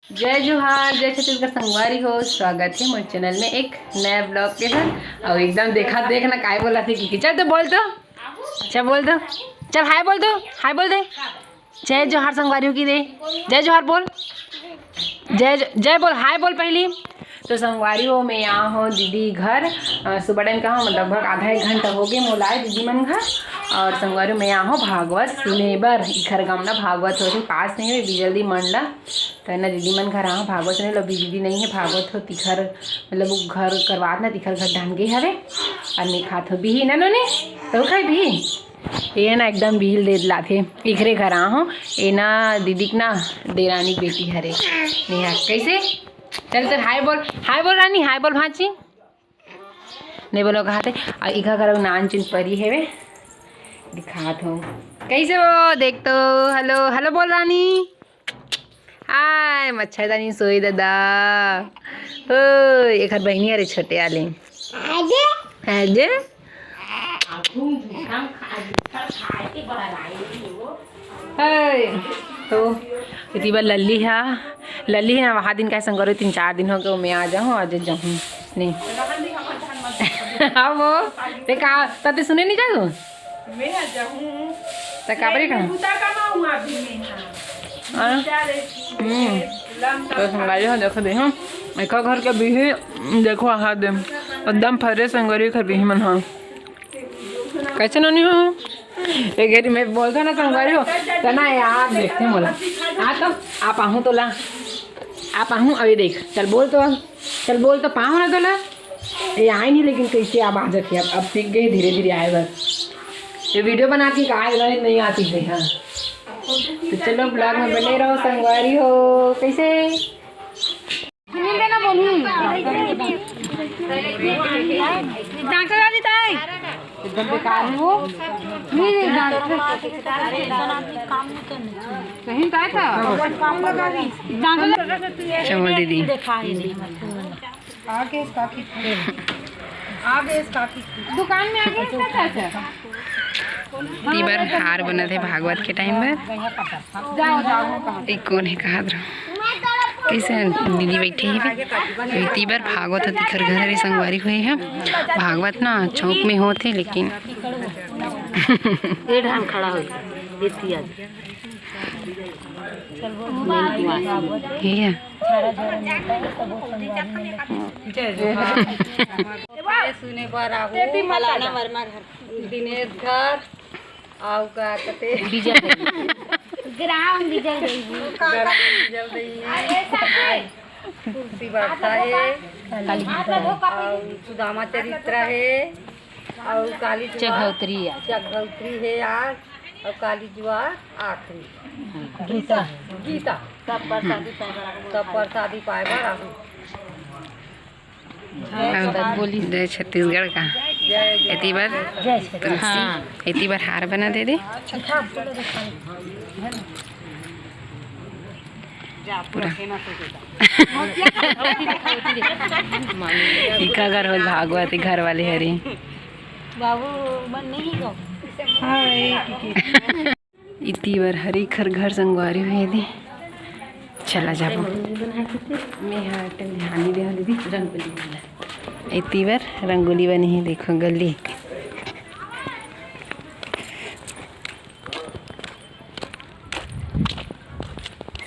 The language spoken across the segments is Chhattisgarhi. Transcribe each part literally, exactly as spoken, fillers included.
जय जोहार, जय छत्तीसगढ़ संगवारी हो, स्वागत हे मोर चैनल में एक नया ब्लॉग के साथ। अउ एकदम देखा, देख ना काय बोला थे कि चल तो बोल तो, चल बोल तो, चल हाय बोल दो, हाय बोल दे। जय जोहार संगवारी हो की दे, जय जोहार बोल, जय ज-, जय बोल, हाय बोल पहली। तो संगवारी हो, मैं यहाँ हूँ दीदी घर। अ, सुबह टाइम कहाँ, मतलब लगभग आधा एक घंटा हो गए मोला आए दीदी मन घर। और संगवारी हो, मैं यहाँ हूँ भागवत सुने बर। इखर गाँव ना भागवत होथे, पास नहीं हुई, बिजल्दी मंडला। तो ना दीदी मन घर आहो भागवत सुने लो, अभी दीदी नहीं है, भागवत हो तिखर, मतलब वो घर करवात ना तिखर घर ढान गई हवे। और नहीं खात हो बिही ना नोनी, तो खाई बिही। ये ना एकदम बिहिल दे लाथे। इखरे घर आहो, ये ना दीदी के ना देरानी के बेटी हरे। नेहा कैसे? चल चल हाय बोल, हाय बोल रानी, हाय बोल भांची। नहीं बोलो कहा थे। और इखा करो नान चिन परी हेवे, दिखात हो कैसे हो, देख तो। हेलो हेलो बोल रानी। हाय मच्छरदानी सोई दादा। ओ, एखर बहिनी अरे छोटे आले। अरे। हाय। तो इति बार लल्ली हा, लल्ली हा वहा दिन कहे संगरो तीन चार दिन हो गए, मैं आ जाऊँ, आज जाऊँ। नहीं। हाँ वो, ते का, तते सुने नहीं जागो? मैं आ जाऊँ। त काबरे का? बुता कमाऊँ अभी मैं, हाँ। हाँ। बुता रे, हम्म। लम तो संगवारी हो, देखो दे, हाँ। एका घर के बिही, देखो, आहा दे। एकदम फरे संगवारी घर बिही मन, हाँ। कैसे नोनी हो? एक घड़ी मैं बोलता ना संगवारी हो, त ना यार देखते मोला। हाँ तो, आप आहूँ तो ला। आप आहूँ, अभी देख। चल बोल तो, चल बोल तो, पाहूँ ना तो ला। ये आए नहीं, लेकिन कैसे अब आ जाती है, अब, अब सीख गई धीरे धीरे आए बस। ये वीडियो बना के कहा नहीं, नहीं आती है, हाँ। तो चलो ब्लॉग में बने रहो संगवारी हो। कैसे? सुनील देना बोली। डॉक्टर आ जीता है। एकदम बेकार है वो। नहीं, नहीं, डॉक्टर। सही बताया था। डॉक्टर चमल दीदी। आगे इसका की आगे इसका की दुकान में आगे इसका चाचा। इबर हार बनत हे भागवत के टाइम बर। जाओ, जाओ, कहाँ? एक कोन हे कहात रहो। कैसे दीदी बैठे हे भी? इति बर भागवत ह तिखर घर हरे संगवारी हुए हे। भागवत ना चौक में होत हे, लेकिन ये ढंग खड़ा हो गया, ये तिया। ये है। सुने बर आहू फलाना वर्मा घर, दिनेश घर, अउ का कते विजय देवी। ग्राम विजय देवी। ग्राम विजय देवी। अरे साहब। तुलसी वार्ता हे, अउ सुदामा चरित्र हे, अउ काली जुआ, चघौतरी हे। चघौतरी हे आज, अउ काली जुआ आखिरी। गीता। गीता। सब प्रसादी पाए बर आहू। हाँ, बोली। जय छत्तीसगढ़ का। एती बर जय छत्तीसगढ़। तुलसी, हाँ। एती बर हार बना दे दे। पूरा। इका घर हो भागवत, घर वाले हरी। बाबू मन नहीं गो। हाँ, एक, एक। इति बर हरी खर घर संगवारी हुए दे। चला जाबो। मैं हा अटल ध्यान नहीं देवा दीदी, रंगोली वाला। इति बर रंगोली बनी है, देखो गली।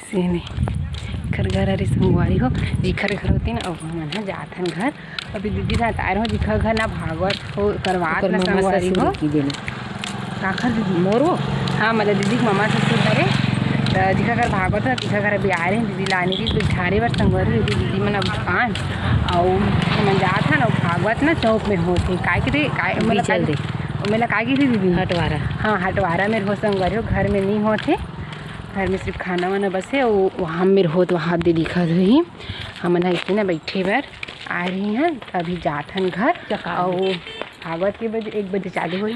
सीने। खर घर हरी संगवारी हो, जिखर घर होती ना, अब हमन ह जाथन घर। अभी दीदी साथ आए रहो, जिखर घर ना भागवत हो, करवात ओकर ना मम्मा संगवारी ससुर हो। की देने। काखर दीदी? मोर वो? हाँ, मतलब दीदी के मम्मा ससुर हरे। त जिखा घर भागवत हो, तिखा घर अभी आ रहे हैं, दीदी लानी दीदी बिठारे बर संगवारी, अभी दीदी मन अब आन। अउ हमन जात हन, अउ भागवत ना चौक में होत हे। काय के दे, काय, मतलब बिचल काय, दे। ओ मेला काय की थी दीदी? हटवारा। हाँ, हटवारा में हो संगवारी हो, घर में नहीं होत हे। घर में सिर्फ खाना वाना बस हे, वो वहाँ में होत, वहाँ दे दिखत होही। हमन ह इतने बैठे बर आ रही हैं, अभी जात हन घर। चका अउ भागवत के बजे, एक बजे चालू होई,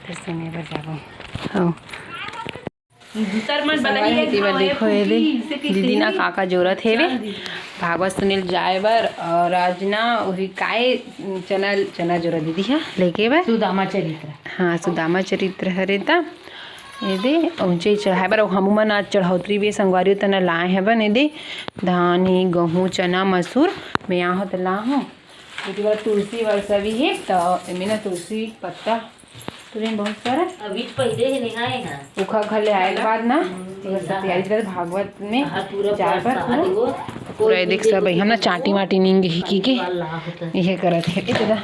फिर सुने बर जाबो। हाँ। दूसर मन संगवारी बलही हो, एक तेवर गाँव देखो, ये दे, फूकी, इसे दीदी ना कइसे काका जोरत हेवे, चांदी। भागवत सुने ल जाए बर, और आज ना वही काय चना, चना जोरत दीदी हा, लेके बर। सुदामा चरित्र। हाँ, सुदामा चरित्र हरे ता। ये दे, ऊंचे चढ़ाए बर। अउ हमू मन आज चढ़ौतरी भी संगवारी हो, तना लाए हवन। ये दे, धान ही, गहूं, चना, मसूर, मैं आहो त लाहूं। ये दे, तुलसी वर्षा भी है, त एमे ना तुलसी पत्ता तुरंत बहुत सारा। अभी तो पहले ही नहीं आए हैं। उखा घर ले आए के बाद ना, हम्म, तो सब तैयारी कर भागवत में हाँ, पूरा जाए बर प्रसाद पूरा। वो, पूरा ये देख सब, हम ना चाटी माटी नींद ही की के। वाला होता है। ये करत है। ए दादा,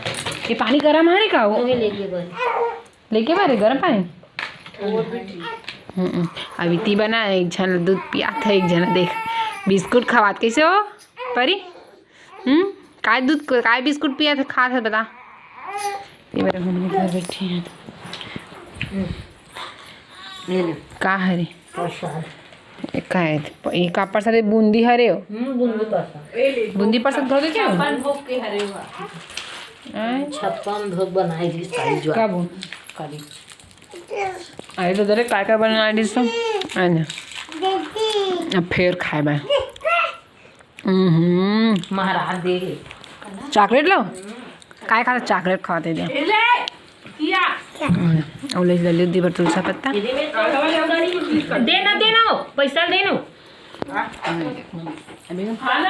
ये पानी गरम है रे का वो? वही लेके बस। लेके बारे गरम पानी? हम्म, अभी ती बना, एक झन दूध पियात है, एक झन देख बिस्कुट खवात। कैसे हो परी? हम्म, काय दूध, काय बिस्कुट पियात है, खात है, बता। ये मेरे मम्मी घर बैठी है। ले ले। का हरे? प्रसाद। ए, का है? ये का प्रसाद है? बूंदी हरे हो? हम्म, बूंदी प्रसाद। बूंदी प्रसाद घर के क्या? छप्पन भोग के हरे हुआ। आय? छप्पन भोग बनाई जी, सारी ज्वार। का बूंद? काली। अरे तो दरे काय काय बना दी सो? आय ना। अब फेर खाए बा। हम्म। महाराज दे। चॉकलेट लो? काय खाता? चॉकलेट खाते दे। ए ले, किया? हम्म, और ले ले दी बर तुलसा पत्ता। दे ना, दे ना, पैसा दे ना।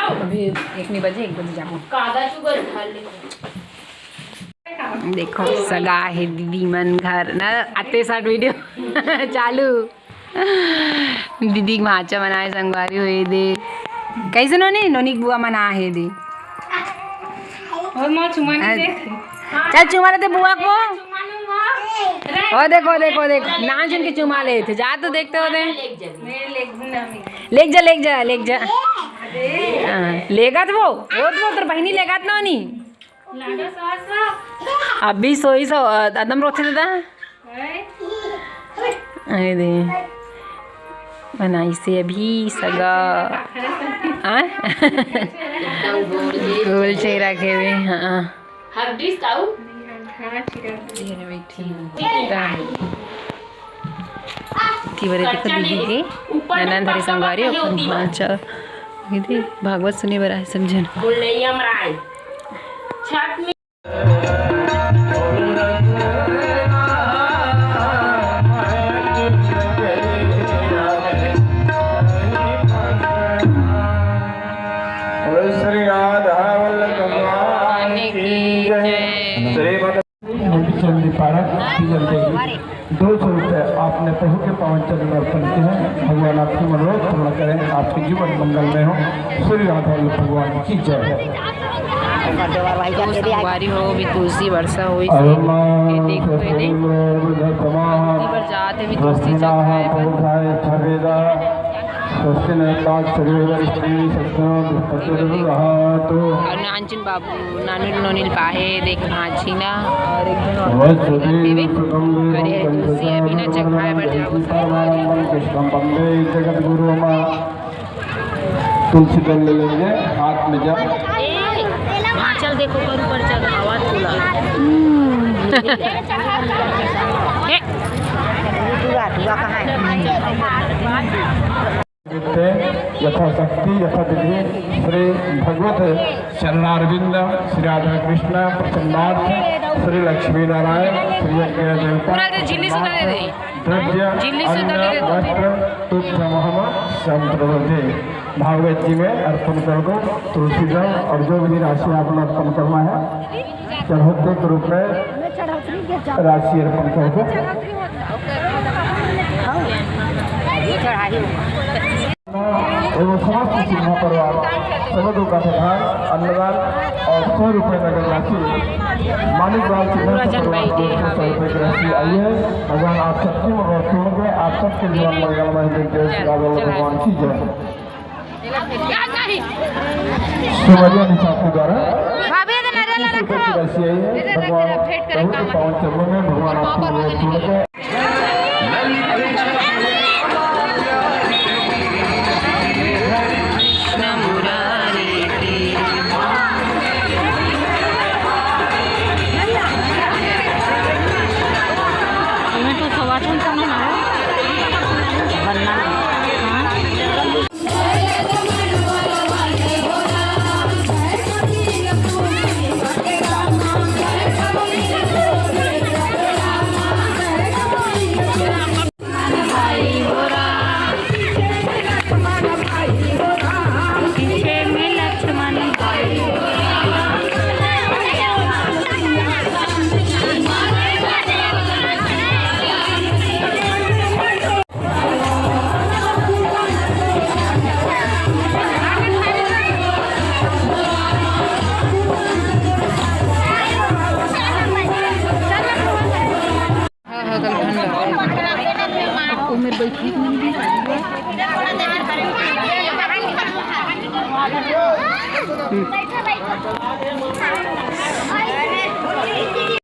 अभी, अभी एक नहीं बजे, एक बजे जाबो। कागज उगज भर ले। देखो, सगा है दीदी मन घर ना, आते साथ वीडियो चालू। दीदी के भांचा मन आए संगवारी हो, ये दे। कैसे नोनी? नोनी के बुआ मन आए हे दे। और माँ चुमा नहीं अ- देते। चल चुमा लेते बुआ को। ओ देखो, देखो, देखो, नान सुन के चुमा लेते। जा तो देखते हो दे। मैं लेग ना मैं। लेग जा, लेग जा, लेग जा। हाँ, लेगा तो वो, वो तो तोर बहिनी लेगा तो नोनी। अभी सोई सो, अ, अदम रोथे दादा। अरे दे। बनाई से अभी सगा। हाँ? गोल चेहरा के भी, हाँ। हगडीस काऊ? तीवरे देखो दीदी के ननद हरी संगवारी अपन भांचा। दीदी भागवत सुने बर आए सब झन। बोल नहीं हम राय। छठ में बोलो श्री राधा वल्लभ भगवान की जय। श्री मद- चंदी पारा डीजल देवी, दो सौ रुपये आपने प्रभु के पावन चरण में अर्पण किए हैं। भगवान आपकी मनोरथ पूर्ण करें, आपके जीवन मंगलमय हो। श्री राधा वल्लभ भगवान की जय। संगवारी हो, अभी तुलसी वर्षा होई से। ये देखो, ये देख। तुलसी पर जात है, अभी तुलसी चढ़ाए पर। स्वस्ति न ताक्षरी वरिष्ठी सत्यो दुष्पतिर्वहतु। और नानचुन बाबू, नानू नोनिल पाहे, देख भांची ना, और एक जन और वसुदेव देवे। सुतं अरे, देवं तुलसी अभी ना कंसचानूरमर्दनं चघाए बर जाओ। देवकी परमानंदं कृष्णं वंदे जगद्गुरुम। तुलसी दल ले लेंगे हाथ में जब। ए, भांचल देखो, कर ऊपर चढ़, आवाज खुला। हे। धुआ, धुआ कहाँ है? यथाशक्ति यथाविधि श्री भगवत चरणारविंद श्री राधा कृष्ण प्रसन्नार्थ श्री लक्ष्मी नारायण श्री यज्ञ देवता पूरा दे, झिल्ली सुधा दे दे। द्रव्य झिल्ली सुधा दे दे। अन्न वस्त्र तुभ्यमहम संप्रदे। भागवत जी में अर्पण कर दो तुलसी जल और जो भी राशि आपने अर्पण करना है। चढ़ौती के रूप में राशि अर्पण कर दो। एवं समस्त सिन्हा परिवार समूह का प्रधान अन्नदान और सौ रुपये नगद राशि मानिक लाल सिन्हा के परिवार की ओर से सौ रुपये की राशि आई है। भगवान आप सबकी मनोरथ पूर्ण करें, आप सबके जीवन मंगलमय हो। जय श्री राधा भगवान की जय। सुमरिया निषाद के द्वारा भाभी, इधर नजर ला रखो। ऐसी आई है, इधर रख, भगवान इधर भेंट करे प्रभु के पावन चरणों में भगवान आपको पूर्ण करें।